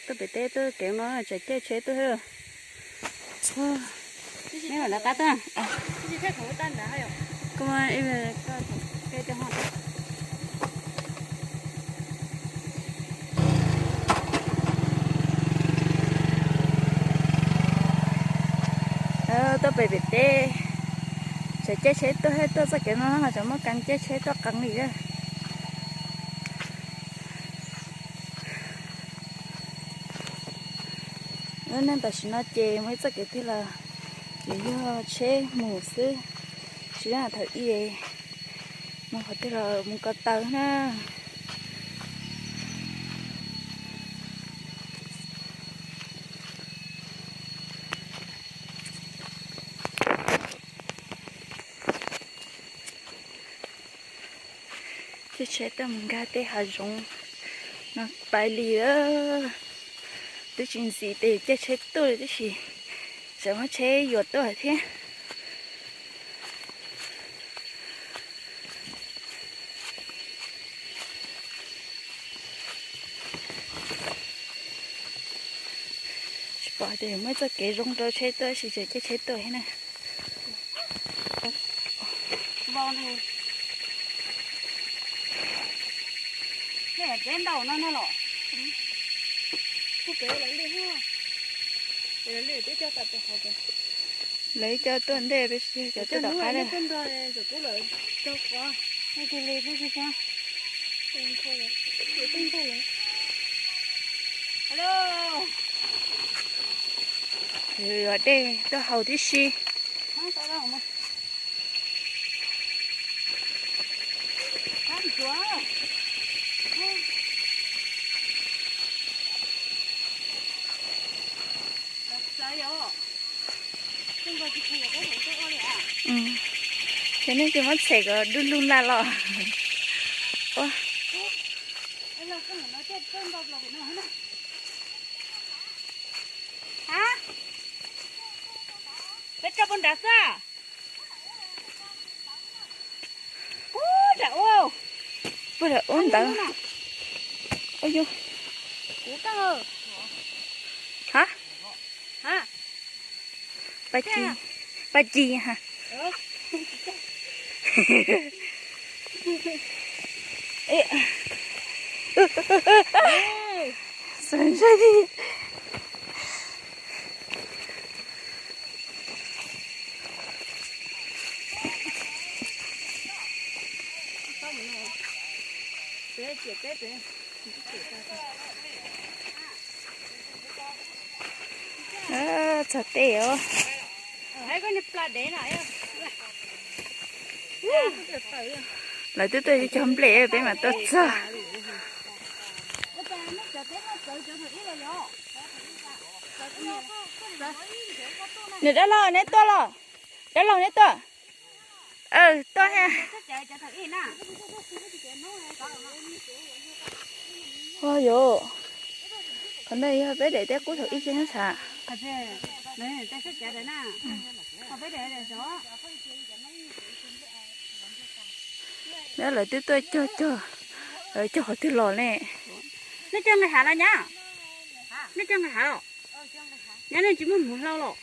Tuaj pem teb tuaj kev no tseem caij tsheb tuaj thiab. Neb mam rov qab tuaj. Kuv tuaj pem pem teb, tseem caij tsheb tuaj thiab, tuaj txoj kev no ho tseem muaj kas caij tsheb tuaj qees li thiab. Lub neej tam sim no ces mus ib txoj kev twg los yuav yog tsheb mus xwb, tsis yog thaum ub mus qhov twg los mus ko taw na. Caij tsheb tuaj mus nkag tej hav zoov no pais li lawm. Twb tsis ntxiv ces caij tsheb tuaj li tib si, tseem muaj tsheb yuav tuaj thiab. Tsis pom tias yuav muaj txoj kev zoo rau tsheb tuaj, tsis tseem caij tsheb tuaj thiab na. Lawv ib co tuaj ntej peb sib cov tuaj tom qab. Dej tuaj haus tib si. Ces nej tsis muab txhem kom du lug nta los. Peb tso puag nrad xwb. Puag nram ub ntawd. Ha, pa ci, pa ci ha. Txog tej os. Lawv twb tuaj cog nplej peb mam tuaj txog. Nws dab laug neb tuaj los? Dab laug neb tuaj? Tuaj ha. Ua yuav, qhov no yog peb daim teb qub thaum ub xwb na. Lawv twb tuaj cog cog, cog qhov twg los ne? Nej cog nqis hav los nyab? Nej cog nqis hav los? Nyab nej tsis muaj hmuv hlau los?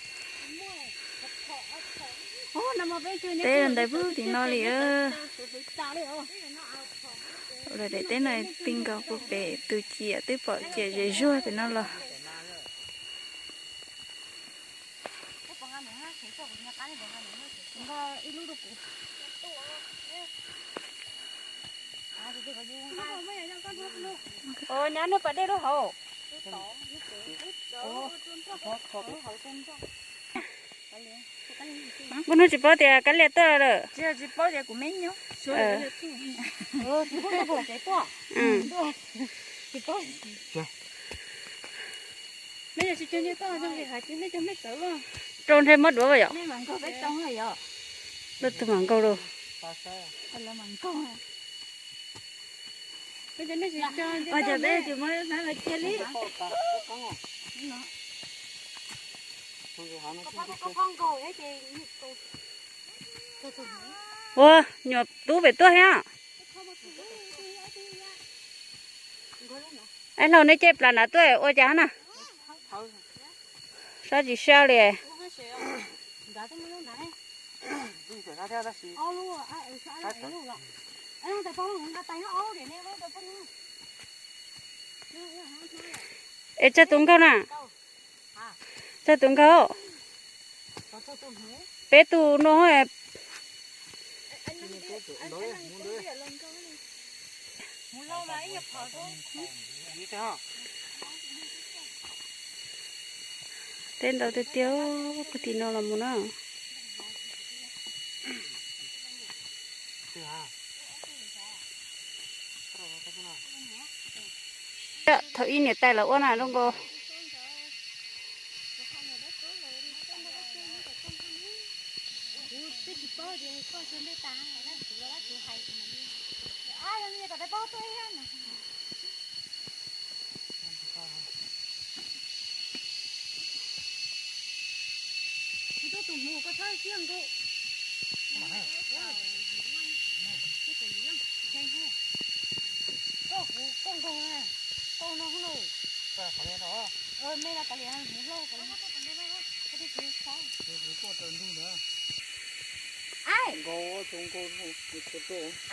Teb ntawd pub tim no li. Ua daim teb no ti nkaus puag pem tus ciam twb pom ciam zem zuag pem no los. Nyab nej pas dej lub hauv. Npus no tsis paub tias kab lias tuaj lawm. Rau nrhe muab duav yom. Lub twg mam nkaug lawm. Ua nyuam tub pem tuaj thiab. Ab, hlau neb caij plas nram tuaj ua cas na? Sab tsis sab li. Es tsawg tus nkaug na? Tsawg tus nkaug? Peb tug no. Teb ntau tiag tiag, puag tim no los mus na. Thaum ub niam tais lawv ua na zoo nkaus.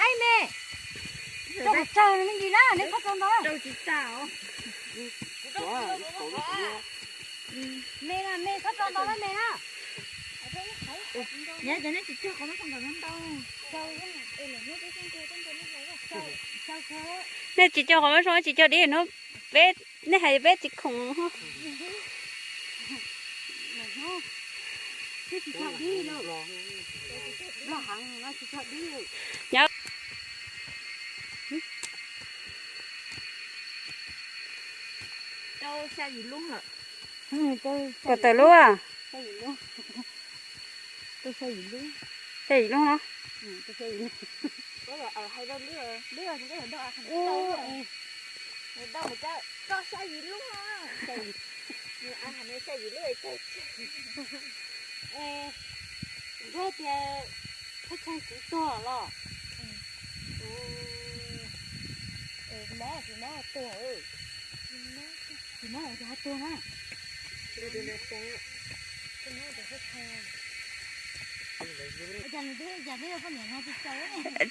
Ai me, rau kuv tsawg me ntsis na, neb txhob tso ntau. Me na, me txhob tso ntau na me na. Nej tsis cog qhov muab zoo, tsis cog dib no, peb, nej hais peb tsis khoom. Nyob. Kaum tawm lub a? Xya yim lub no. Ntshai tias peb tsheej tsis tuag los.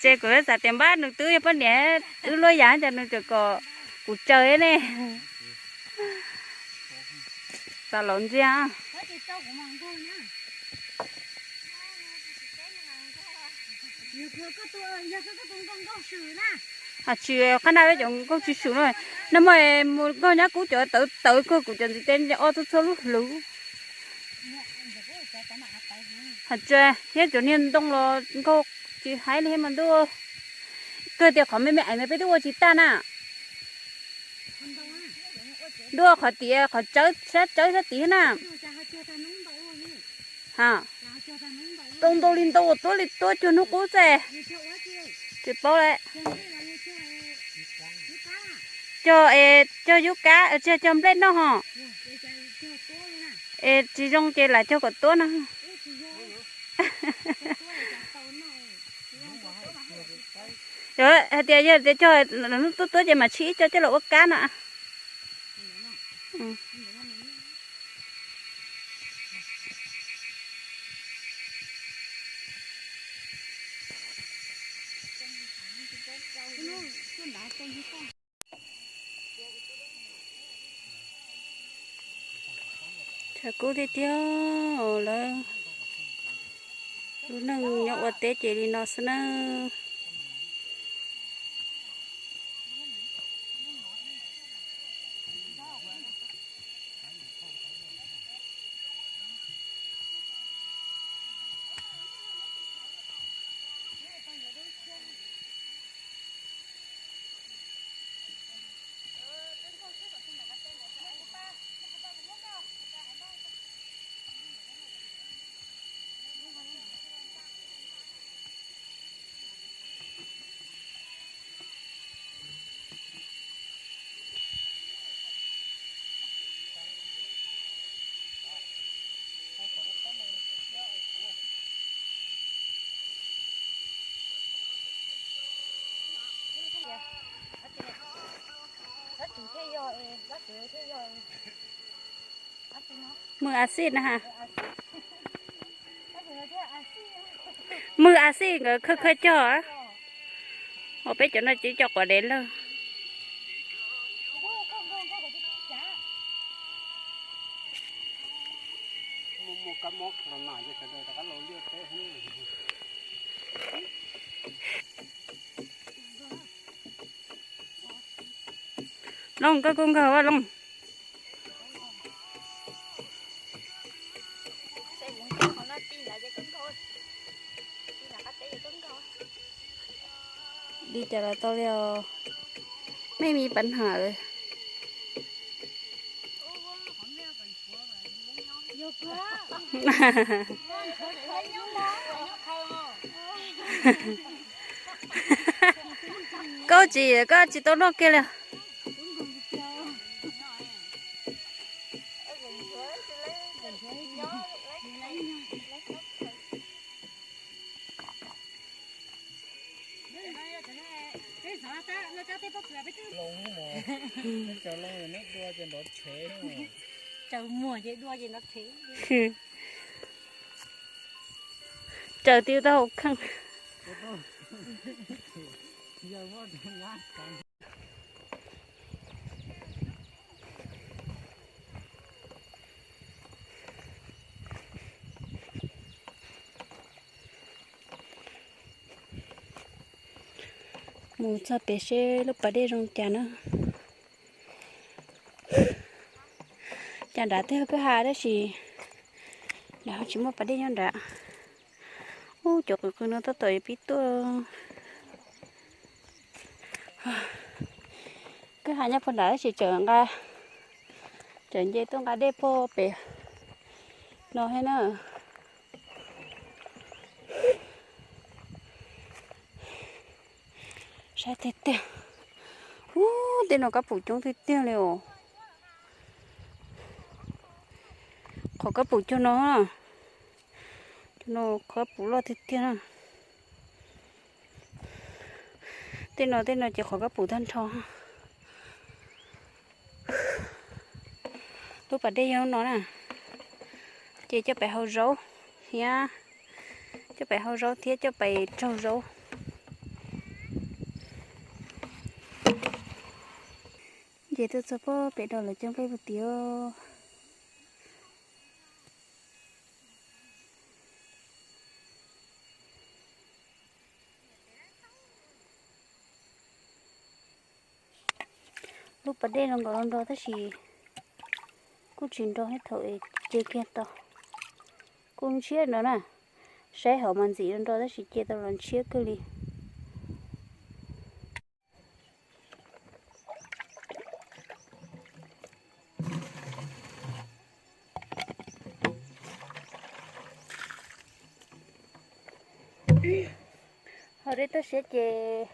Ces kuv xav tias npab nws twb yog poj niam wb luaj yam ces nws tseem kom kuv tsaws ne. Xav laus ntsia. Hais tsis qab na peb cov nkauj tsis swm na. Nag hmo mus nkauj nyab kub cov tawv tawv kawg, kuv cov ntxiv tes ob txhua txhua lub hlwv. Hais tsis thiab, cov niag ntoo los nkauj tsis hais li mas ntuj. Kawg tias qhov me me eev ntawd peb twb ua tsis tag na. Ntuj, qhov tias qhov tsawb sab, tsawb sab tid na. Ha, tau ntau li ntau tuab li tuab cuag hnub qub xwb. Tsis paub lawm. Cog es cog yub kab, tsis yog cog nplej noj ho. Es tsis zoo ces lam cog kom tuab no. Hais tias yog tias cog tuab tuab ces mam tshib ib co coj los ua kab no. Tshav kub tiag tiag, lawv lub neej nyob ua teb ces li no xwb nawb. Mws a xij na ha. Mws a xij nkawd khawb khawb cog. Ua peb cov no ces cov quav dev lawg. Looj, koj kuj nkaug Looj. Li cas los tau li os. Mej mi pab ham lawm. Koj tsis, koj tsis tau noj kiag li. Raws twb tau hauv kheej. Mus txog pem seb lub pas dej zoo cas na. Cas nrad twb kwj ha tab sis nrad ho tsis muaj pas dej nyob nrad. Ub, cov qws qws no tab tom yuav pib tuaj. Kwj ha nyob puag nrad tab sis tseem nqa, tseem nce tuaj nqa dej puag pem no thiab na. Saib tiag tiag. Ub, tej no kab pum coob tiag tiag li os. Qhov kab pum cog no, cog no qhov kab pum loj tiag tiag na. Tej no, tej no ces qhov kab pum tag nrho. Lub pas dej yog lub no na, ces coj pais hau zaub thiab, coj pais hau zaub thiab coj pais raug zaub. Nce tuaj txog pob pem no lawv coob peb puag tid. Lub pas dej zoo nkaus nrog tab sis kuj tsis nrog thiab thaum es ce kiag tau. Kuj ntshiab no na, saib hauv mas ntxim nrog tab sis ce tau los ntshiab kawg li. Ho dej tuaj siab ces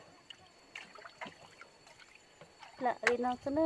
lam li no xwb na.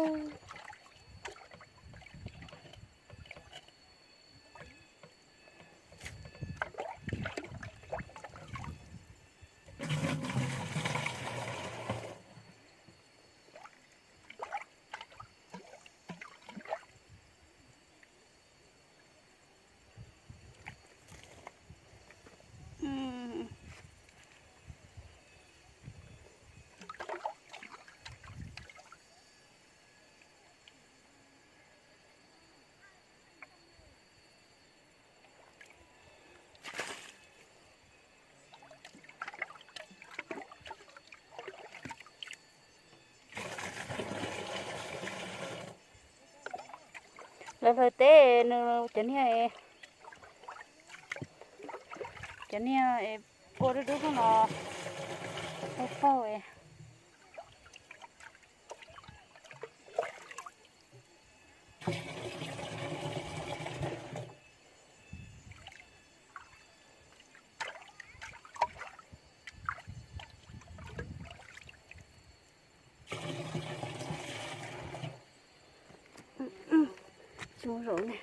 Lawv hlawv teb nws cov niag, cov niag ua dub dub no, ua paug. Tsis muaj zaum ne.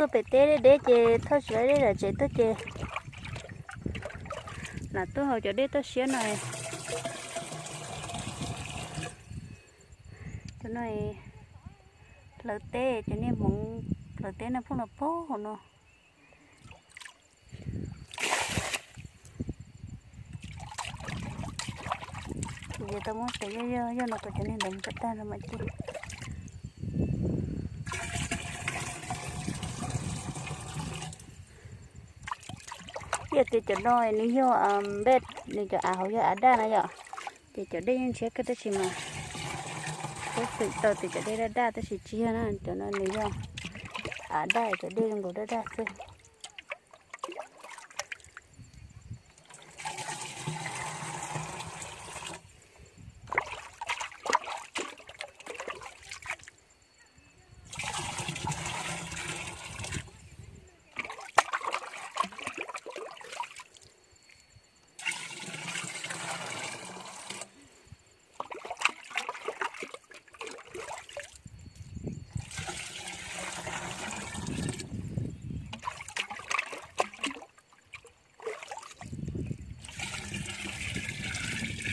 Tuaj pem teb deb deb ces thauj tsis tau dej tom tsev tuaj ces lam tuaj haus cov dej toj siab no. Cov no plawv teb, cov niag hmoov plawv teb no pheej los pog hauv no. Ces tau muab tes yoj yoj yoj no kom cov niag ntawd mus tag tag no mam ci. Yog tias cov no nws yog npej, nws cov av hauv yog av daj na yom, ces cov dej yeej ntshiab kawg tab sis mas peb xwm tau tias cov dej daj daj tab sis tsis yog na, cov no nws yog av daj, cov dej zoo nkaus daj daj xwb.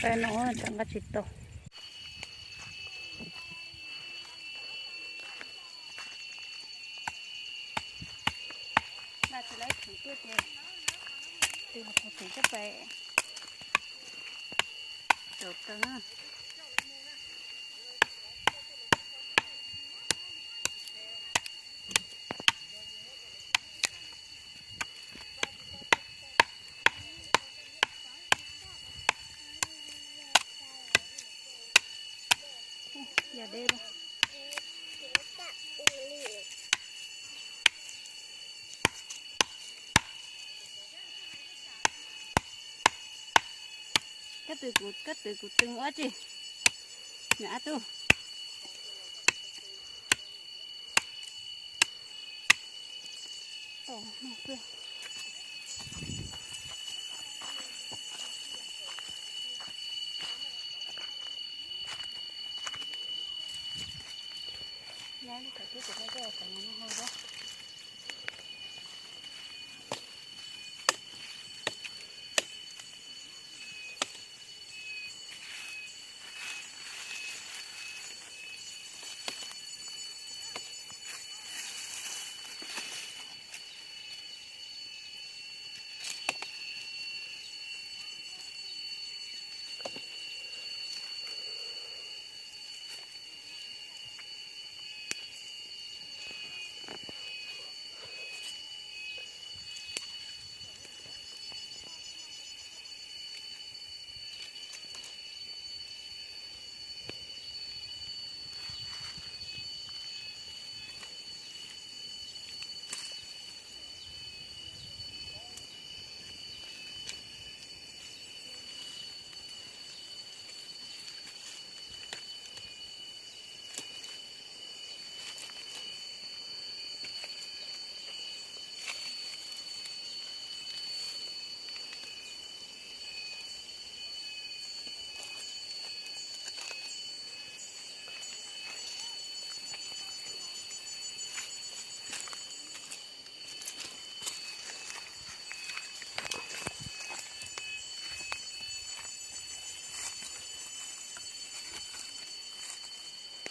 Peb no tsam nqa tsis tau. Nqa tsis laiv khwv tuaj ces tus qhov khwv coj pem rau taw na. Yog deb lawm. Koj twv kuv, koj twv kuv twv ua tsi? Nws ab tug.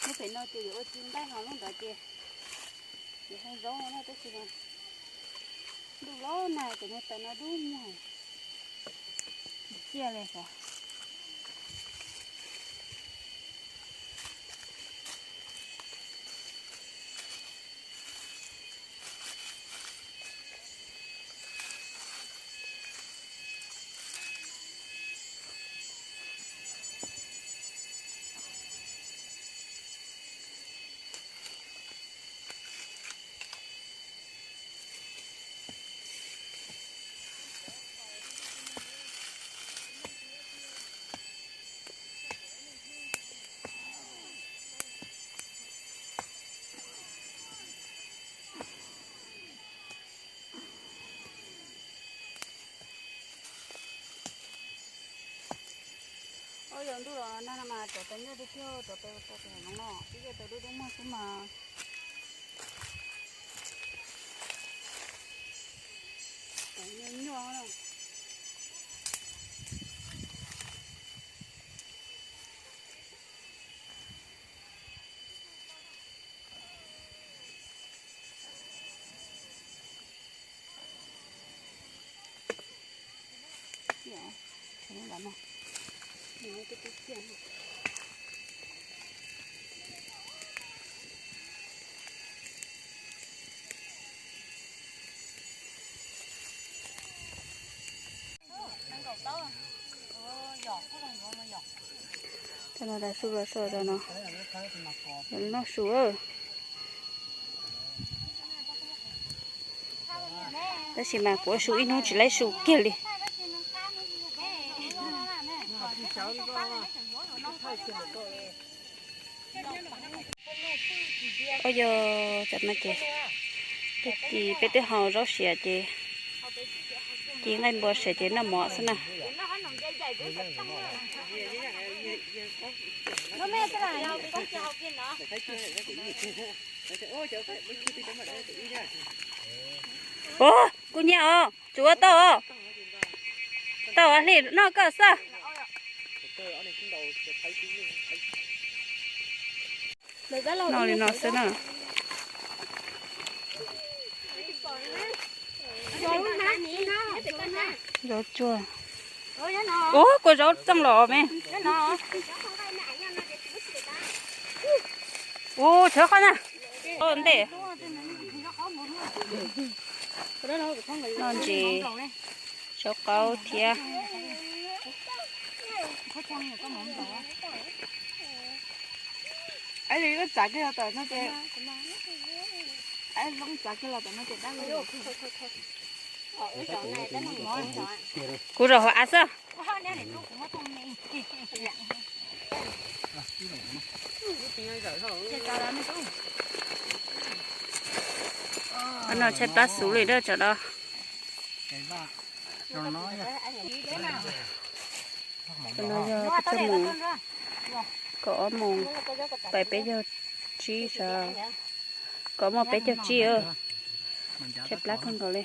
Lub pem no ces yuav ua ci nqaij, ho lub ntawd ces yuav hau zaub no tab sis mas ntuj los nag ces niag taw no dub nyuag, tsis ciaj li os. Ua yog ntuj los nag no mas rov taws nyuaj tiag tiag, rov taws tau tus no no, ib yam taws dub dub muag xwb mas. Cov no da su los so no, noj su. Tab sis mas kuv ua su ib hnub tsis laib su kiag li. Ua yog tam no ces peb twb hau zaub siav ces ci nqaij npua siav ces noj mov xwb na. Ua, kuv nyiam os, tsuav tau os. Tau os, Hli, noj koj xwb. Noj li no xwb na. Zaub tsuag. Ua, kua zaub txeej los me. Ua, tshav qhov na. Ntej. Noj ntses, zaub qaub thiab. Kuv zaum hauv av xwb. Qhov no tshaib plab xwb li na cov no. Cov no yog peb caug moos, kaum ob moos, pais peb caug tsib sas, kaum ob moos peb caug tsib, tshaib plab kawg nkaus li.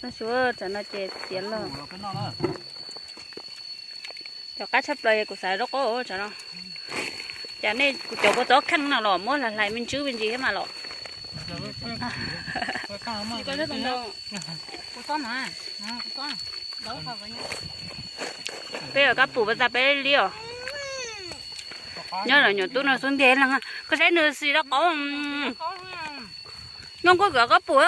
Noj su, tam no ces tiav los. Cov qab tshaj plaws kuv xav zaub qaub tam no. Cas nej kuv cov kua txob kheej no los muab hlais hlais me ntsis me ntsis thiab mas los. Peb yuav kab pum pas tas peb li os. Nyob los nyuam tub no xub ntiag leeg, koj saib nws xis rau qaub. Nyob kuj kov kab pum.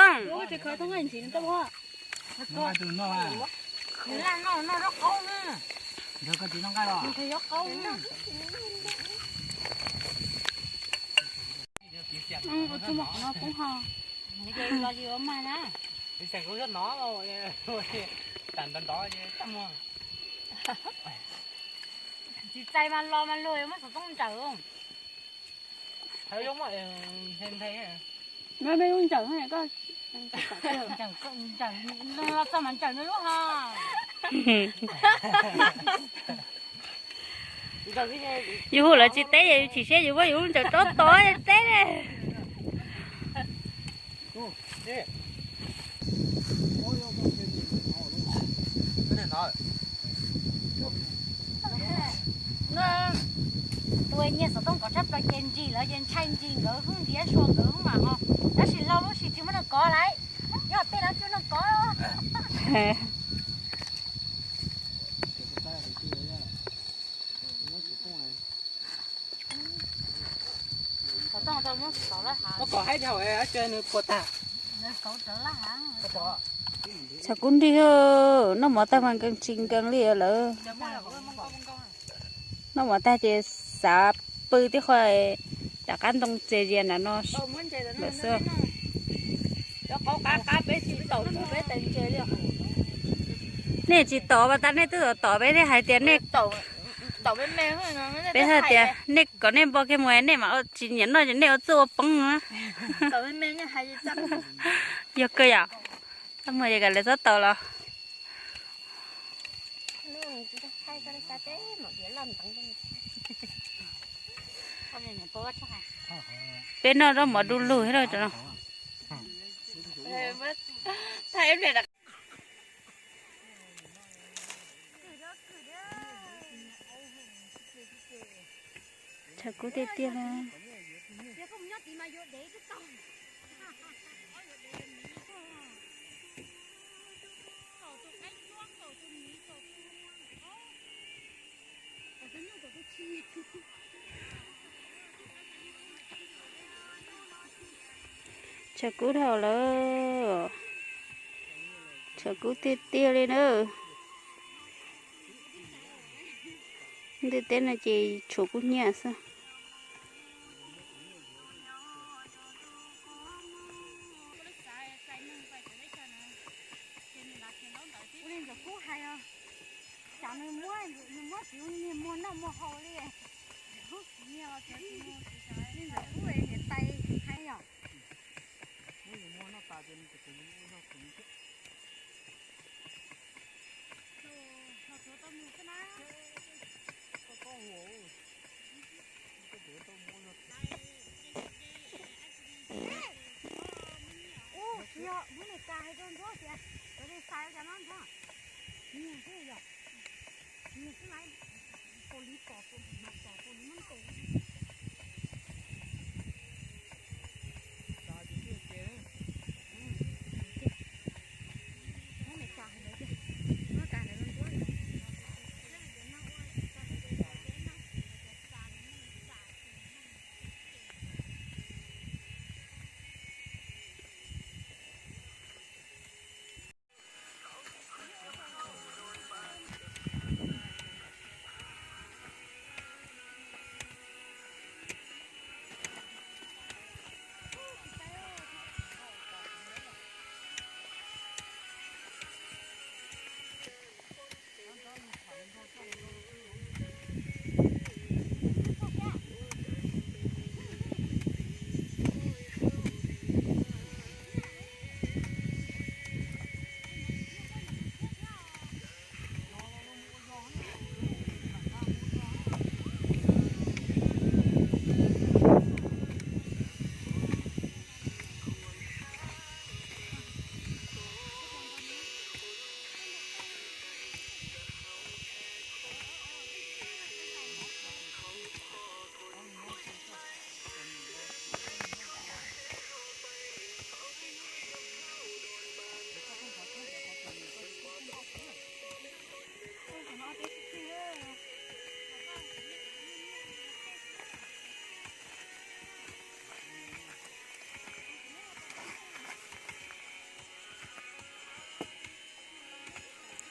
Tsis txais mas los mas luag yuav muab xov tooj ntsawm. Ntsawm, ntsawm, los txog mas ntsawm no lub ha. Yus hu lawv tsis teb, yus chim siab yus muab yus lub ntsawm rau tod teb ne. Tus nyiag xov tooj kov tshaj plaws ces ntsim lawv ces ntshai ntsim nkawd hwj ntiav sua nkawd hwj mam ho. Tab sis hlau lub sim tsis muaj neeg kov lawm, yog tej lawv tsis muaj neeg kov. Muab kom haib dhau, nws puas tag. Tshav kub nrig, noj mov tag mas nkees tsis nkees li lawm. Noj mov tag ces xav pw tib qho, rov qab ntoo txias zias nram no lawm xwb. Nej tsis tom mas tas nej twb tom tom peb, nej hais tias nej tom. Peb hais tias nej kom nej npo kiag mus, nej mas tsis nyiam noj ces nej ua txuj ua poob na. Yog kawg yom. Txaj muag ces kom lawv txhob tau los. Peb noj zaub mov du lug thiab no. Tshav kub tiag tiag li. Tshav kub dhau lawm. Tshav kub tiag tiag li na. Ntiaj teb no ces tshuav kub hnyiab xwb. Ua li ntawd kuj hais os, tsam nws muab, nws muab txiv niag muag noj muag haus li. Niag ntawd kuj niam tais hais yom. Ub, tsis yog, muab niam cas hais rau Ntsuab tias cov li xais cas no Ntsuab. Niag xwb yom, niag xwb laiv, pau li pom, pau li pom, pau li muab tes.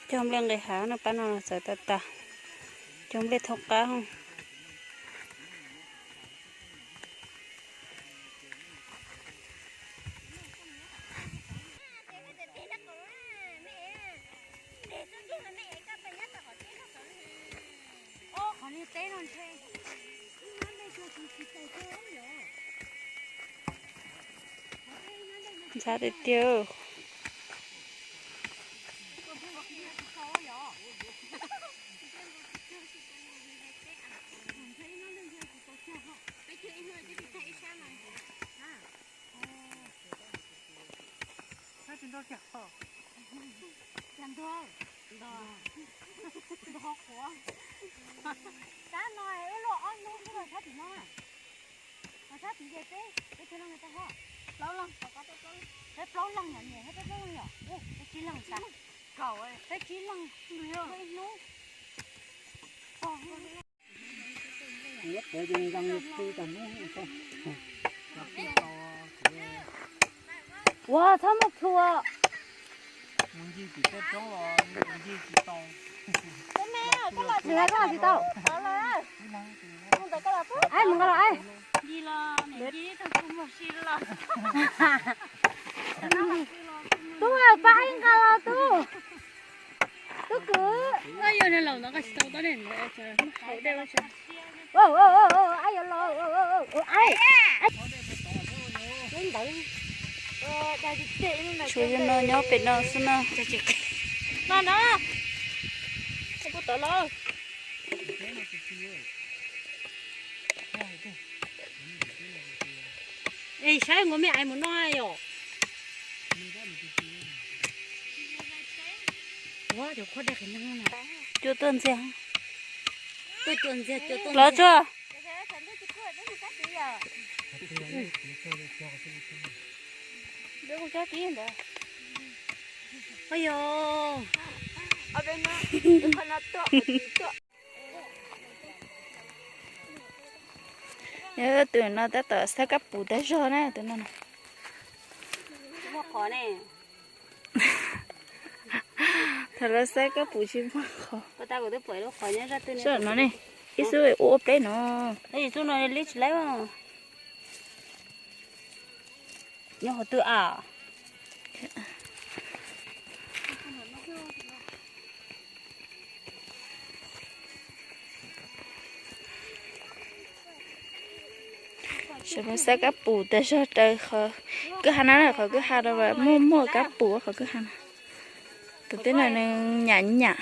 Cog nplej nqis hav no, pab no txawv tas tas. Cog nplej thoob qab. Ntxhab tiag tiag. Sab no wb luaj ob hnub xwb los sab tim no. Los sab tid ces peb, peb tug leej tau ho. Peb plaub leeg yom, niam thiab peb plaub leeg yom. Peb tsib leeg tas. Peb tsib leeg, ib hnub. Ua txhob muaj plhu. Mus ncig tim tej roob los mus ncig tsis tau. Koj los tsis tau. Mus nqa los, mus nqa los. Tub, pab ib nqa los tub. Tub kwv. Yog laus ntawd koj tsis tau tob dej ntawd, haus dej. Tshuav yus no nyob pem no xwb na. No no, kuv tod los. Es saib nkaus me ais mus no yom. Cua tuaj ntxiag. Tuaj cua ntxiag, cua tuaj los ntxiag. Tsuag. Ntawd kuv cab kib ntawd. Oj yog. Yog tus no tab tom xab kab pum tag zog na tus no. Thaum lawv xab kab pum tsis muaj qhov. Sab no ne, ib xub ua ua pleb no. Nyob hauv twg a? Sawv mus xab kab pum tas zog raws qhov kwj ha no, qhov kwj ha no muaj muaj kab pum qhov kwj ha no. Tus teb no nws nyam nyam,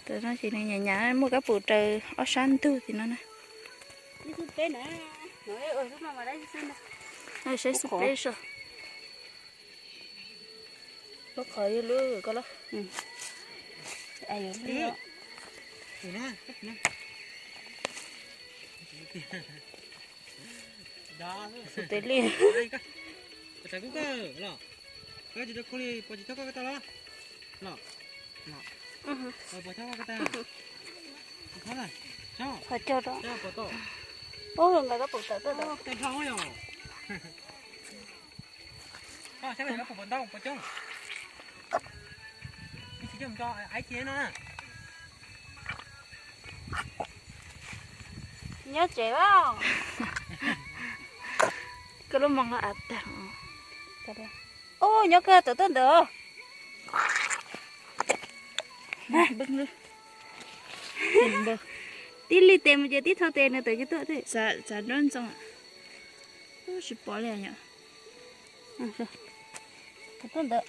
tus no ces nws nyam nyam muaj kab pum raws ob sab ntug tim no na. Saib xub peb so. Lub qhov yog lub ko los. Xub peb li. Qhov cog rau. Ub, nqa kab pum tawm tuaj. Nyob tsev a. Koj lub moo los av tag. Ub, nyob kawg tawm tuaj ntawd. Tib li tes mus ces tib txhais tes nws tawm ces tuaj. Txav nrob ntxoo. Tsis pom li yom. Tuaj ntawd.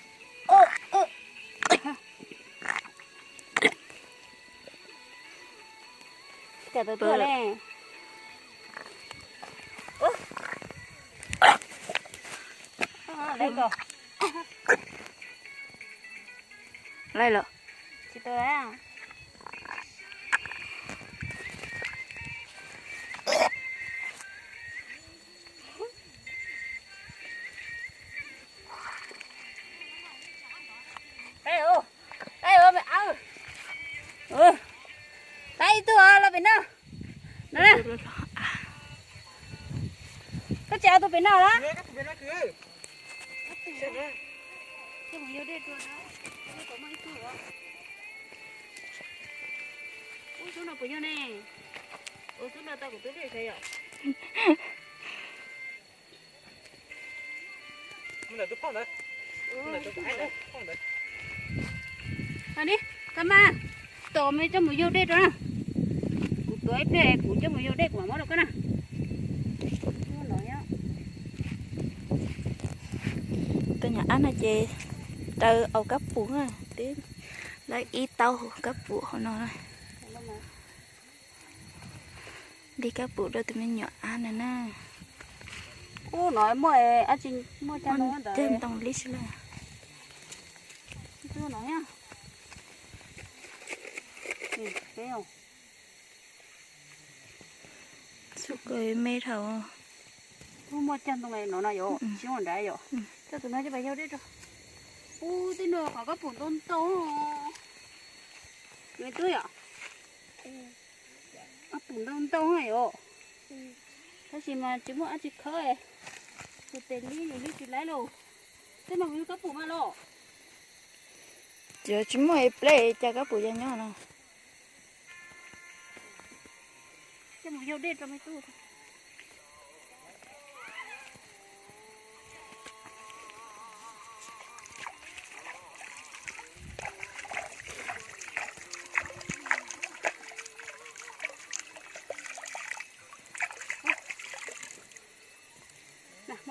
Cas tawm tuaj ne. Laij los. Tsis tau. Taib ib tug los pem no. Koj tsis ua tus pem no los? Ub, xub no puas yog ne? Ua xub no tau kuv twb dej sav yom. Koj mas, tos me coj mus yug dej rau na. Kuv tuav ib pliag kuv coj mus yug dej kuv mam muab rau koj na. Tus nyuam ab no ces raws aus kab pum na, twb lawv ib tau kab pum hauv no. Li kab pum rau tus me nyuam ab no na. Ub, no muaj, muaj cag ntoo li tsis lawm. Txhua kawg me dhau. Muaj cag ntoo no no yom, tsis muaj nrad yom. Coj tus no coj pais yog dej rau. Ub, tej no qhov kab pum ntau ntau. Me tub yom. Kab pum ntau ntau yom. Tab sis mas tsis muaj dab tsi khawb. Tus tes li li tsis laib lauj. Tej no kuv yug kab pum mas los. Tsis muaj pleb cas kab pum yog nyob no. Coj mus yug dej rau me tub.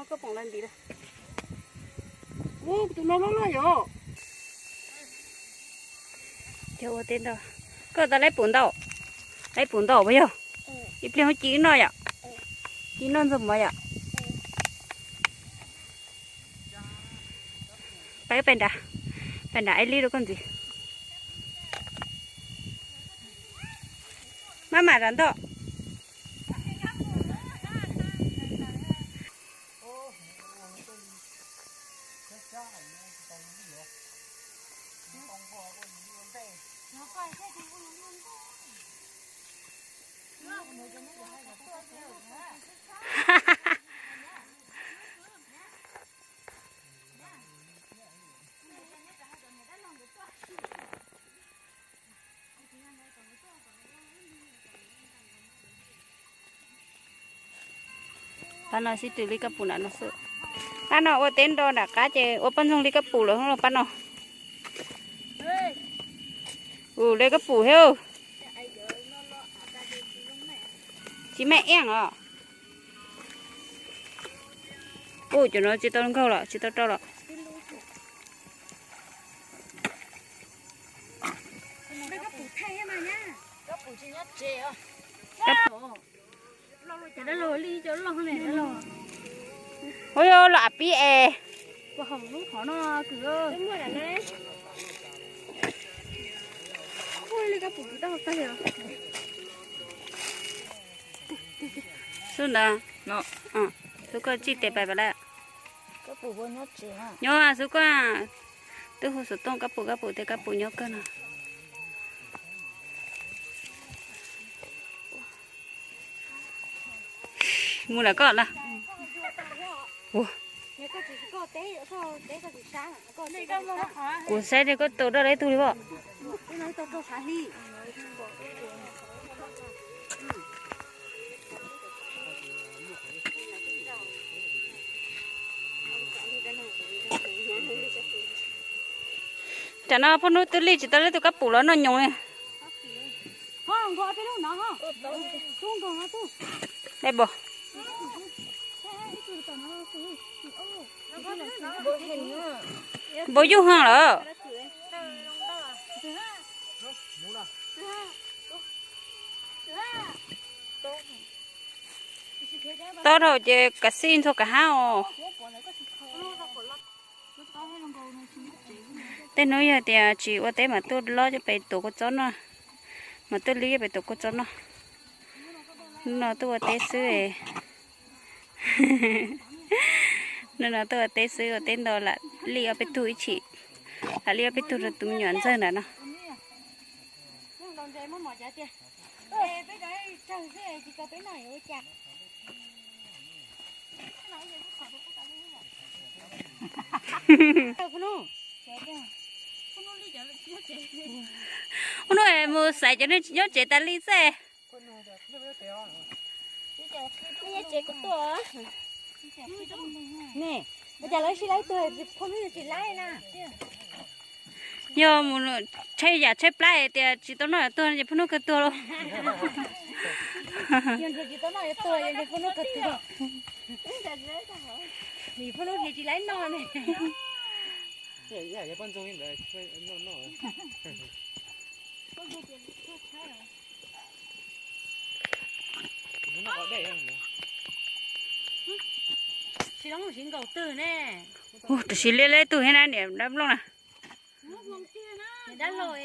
Koj pom la nti la. Tus no loj loj yom. Cov ua teb ntau. Koj tau laib pum ntau. Laib pum ntau puas yog? Ib pliag muab ci noj yom. Ci noj ntxuag mov yom. Peb pem nrad, pem nrad ib lib rau koj ntxiv. Maj mam zam ntoj. Pab no sib tw li kab pum nram no xwb. Pab no ua teb nro nram qab ces ua poj ntxoog li kab pum lawm los pab no. Ua li kab pum thiab. Tsis maj iaj os. Ua cov no tsis tau nkaug los tsis tau rau los. Ua yog los av pib es. Xub ntawd, xub koj tsij tes pais pas lawm. Nyob xub koj, twb hu xov tooj kab pum kab pum tias kab pum nyob kawg no. Mus lawm koj na. Kuv saib tias koj tua daj dab tug li pom. Tam no phooj hnub twb lij tsis tau lij tus kab pum los noj nyoos li. Dai bos. Npau yuj heev lawm. Tob dhau ces kav xij ntxhua kav hab os. Tej hnub yog tias tsis ua teb mas tuaj lob coj pem tuav kua txob noj, mas tuaj lib coj pem tuav kua txob noj. Hnub no tuaj ua teb xwb. Hnub no tuaj ua teb xwb, ua teb nto lam lij ob peb tug ib chim, lam lij ob peb tug rau tus me nyuam ntxawg ntawm no. Hnub no mus xaiv cov neeg tsis nyob tsev tas li xwb. Yog mus tshaib yam tshaib plab tias tsis tau noj yuav tuag ces phooj hnub kawg tuag lauj. Phooj hnub tsis laib noj ne. Tab sis liab liab tug thiab na niam dab nplooj na. Dab laug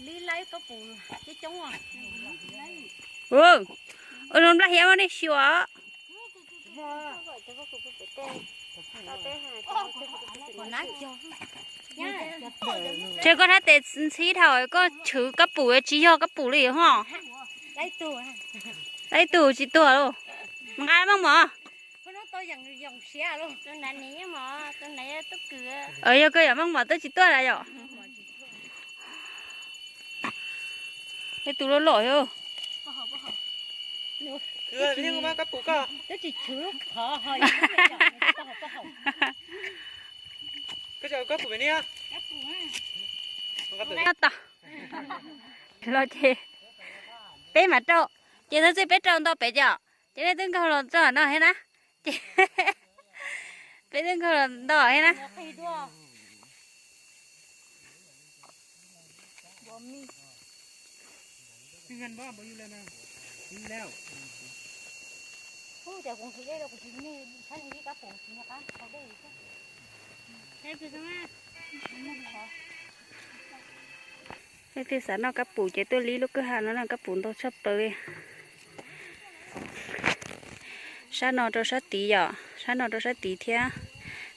li laib koj pum coob coob. Ua nplas hiav mas nej xyuas. Ces koj rab tes ntxhib dhau koj chwv kab pum tsis yog kab pum li ho. Laib tug tsis tuag lauj. Nqa maj mov. Yog koj yam maj mov twb tsis tuag lawm yom. Tus loj loj. Los ces peb mam rau, ces ntawd txij peb rau nto pem ces, ces nej twb nkaug los rau no thiab na. Ces Peb twb nkaug los ntau thiab na. Leej twg xav noj kab pum ces tuaj li lub kwj ha no na, kab pum ntau tshaj plaws li. Sab no rau sab tid yom, sab no rau sab tid thiab.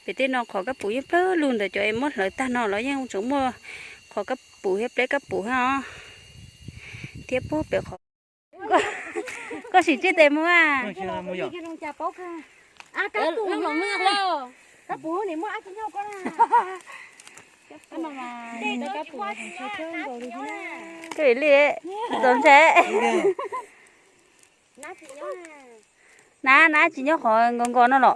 Pem tej no qhov kab pum yeej plawg lug ntawm cov es muab hlawv tag no los yeej tseem muaj qhov kab pum thiab pleb kab pum thiab os. Thiab puag pem qhov koj sim tsij tes mus a. Koj li txaus ntshai. Na, na tsis nyob qhov nkos nkos no los?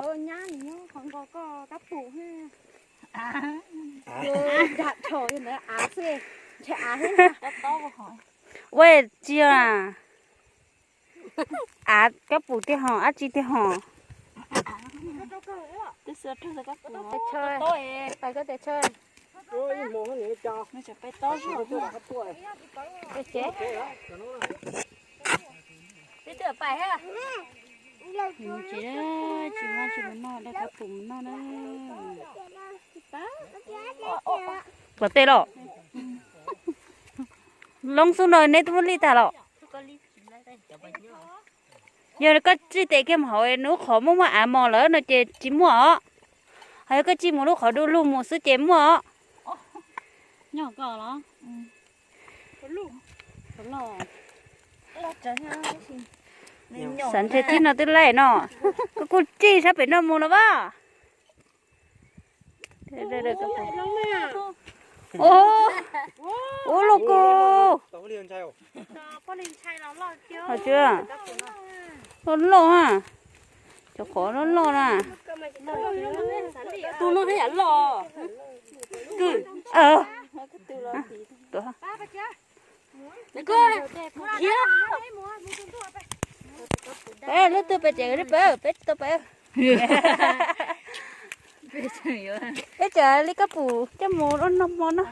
Ua tsis yog a? Av kab pum tiag hos, ab tsi tiag hos. Tsis muaj tsis mus noj, daj kab pum mus noj na. Pom tej los? Loob xub no neb twb muab lij tag los? Yog koj tsij tes kiag mus hauv lub qhov muaj muaj av mos lawm no ces tsis muaj os. Ho yog koj tsij mus lub qhov du lug mus xwb ces muaj os. Xav ntshe tib no twb laij no. Koj kuj tsij sab pem no mus los as. Ua loj kawg. Loj loj a. Cov qhov loj loj na. Peb lub twg pem ces peb, peb tsis tau pem. Peb tseem li kab pum coj mus ua noj hmo no.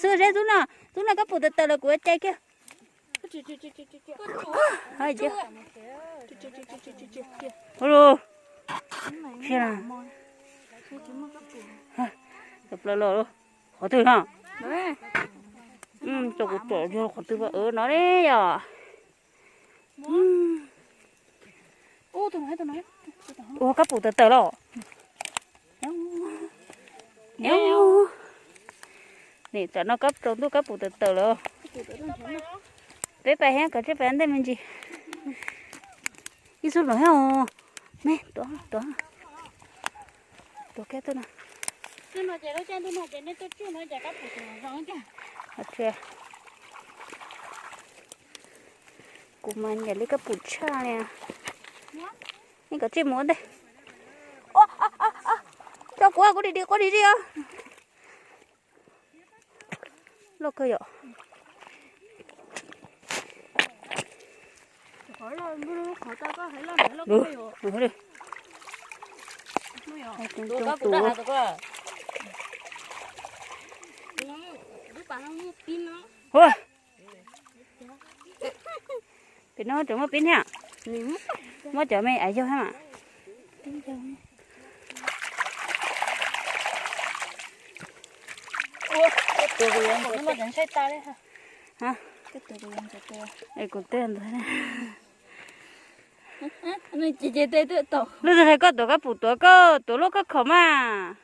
Xwb zeb tub no, tub no kab pum tawm tawm los kuv cais kiag. Qhov twg no? Cov kuv pom yog qhov twg no ne yom? Ua kab pum tawm tawm los? Nim tam no kab tsaus ntuj kab pum tawm tawm lawm. Peb pais thiab, kov tsij pais ntej me ntsis. Ib xub los thiab os. Me tuav, tuav, tuav kiag tuaj no. Kuv mas ncaim li kab pum tshaj li. Nej kov tsij mus ua ntej. Tso kuv, kuv dim dim quaj dim dim os. Loj kawg yom. Pem no tseem muaj pib thiab. Muab cov me av yog thiab mas. Kuv tej ntawd. Lub twg hais koj tuav kab pum tuav, koj tuav lub koj khom mas.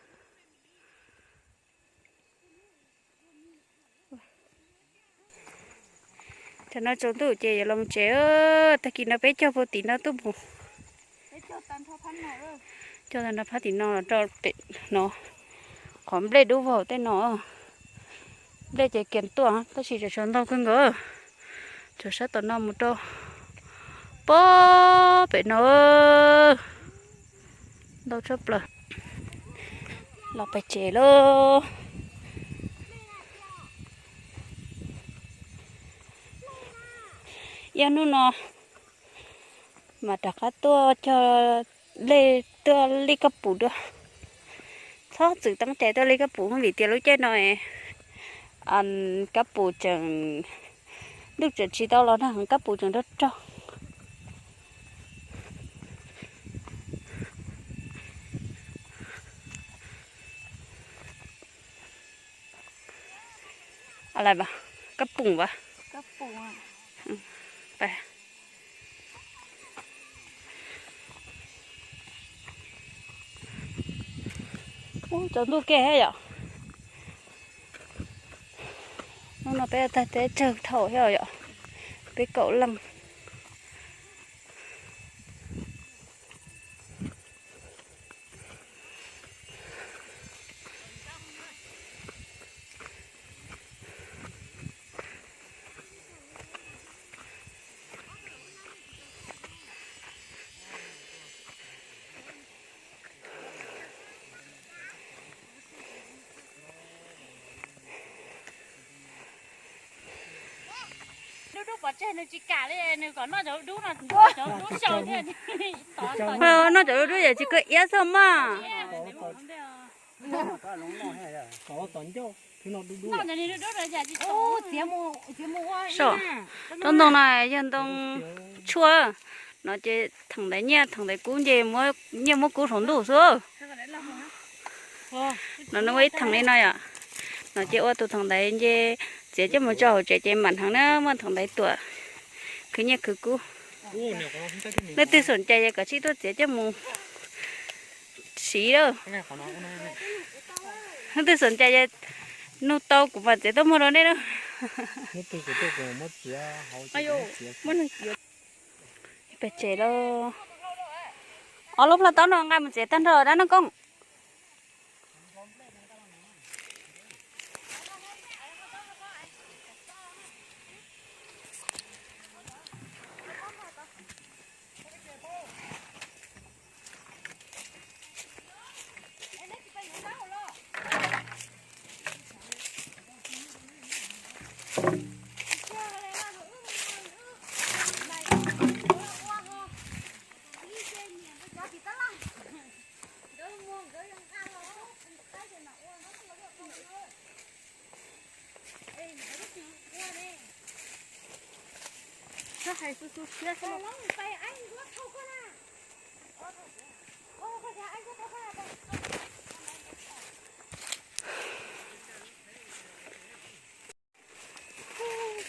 Tam no tsaus ntuj ces yuav los mus tsev. Tag kis no peb cog puag tim no tuaj mus. Cog tag nrho phab tim no los rau pem no. Qhov nplej dub vog tej no. Nplej ces kiag tuaj tab sis tseem tshuav ntau kawg nkaus. Tsuas sab tom no mus rau pob pem no. Ntau tshaj plaws. Los pais tsev lauj. Ib hnub no Mas rov qab tuaj cog lej tuaj li kab pum dua. Txhob txwm teeb cai tuaj li kab pum vim tias lub caij no kab pum tseem, ntuj tseem tsis tau los nag heev kab pum tseem rog rog. Kab pum as. Ub, tsaus ntuj kiag thiab yom. Hnub no peb tag teb tsawg dhau thiab yom, peb kaum leej. Dub dub pov tseg nws tsis kam li, nws kom noj cov dub no, cov dub sau thiab. Noj cov dub dub yam tsis kawg iab xwb mas. Roob ntoo no yog ntoo tshuaj no ces theem ntaiv nyiaj theem ntaiv kub nce, nyiaj muab kub saum ntuj xwb. No nws ua ib theem li no yom. No ces ua tus theem ntaiv nce txiav coj mus tso hauv tsev ces mam heev na, muaj theem ntaiv tuam khwv nyiaj khwv kub. Leej twg xom cai ces kom tsij tuaj txiav coj mus siv lawm. Leej twg xom cai ces nug tau kuv mam txiav tuaj muag rau nej na. Pem tsev lauj. Ob lub plhaub taub no nqa mus txiav tag nrho dab Noj Koob.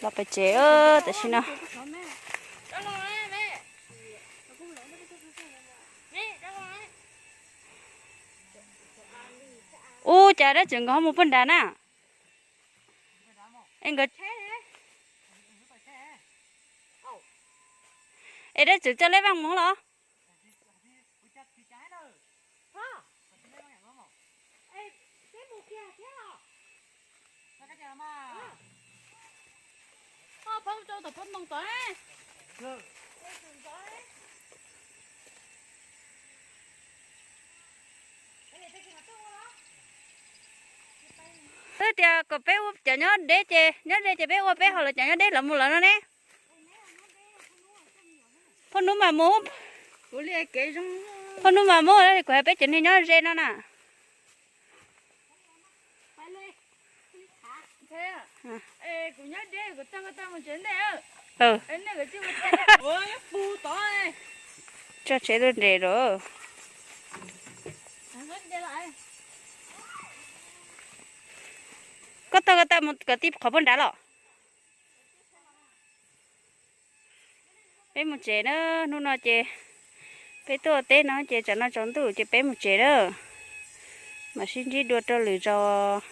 Los pem tsev tam sim no. Ub, cas dab tseem nkawd ho mus puag nrad na? Es dab tseem coj lej vaj mus los? Twb tias kom peb ua cov nyob deb ces nyob ze ces peb ua peb hauj lwm cov nyob deb los mus lawm no ne. Phauj Nub mas mus, Phauj Nub mas mus, kuv hais peb cov niag nyob ze no na. Tso tsev tuaj nres lawm. Koj tag koj tag mus kom tij qhov puag nrad los. Peb mus tsev na, hnub no ces peb tuaj teb no ces tsam no tsaus ntuj ces peb mus tsev na. Mam sib ntsib dua rau lwm zaus.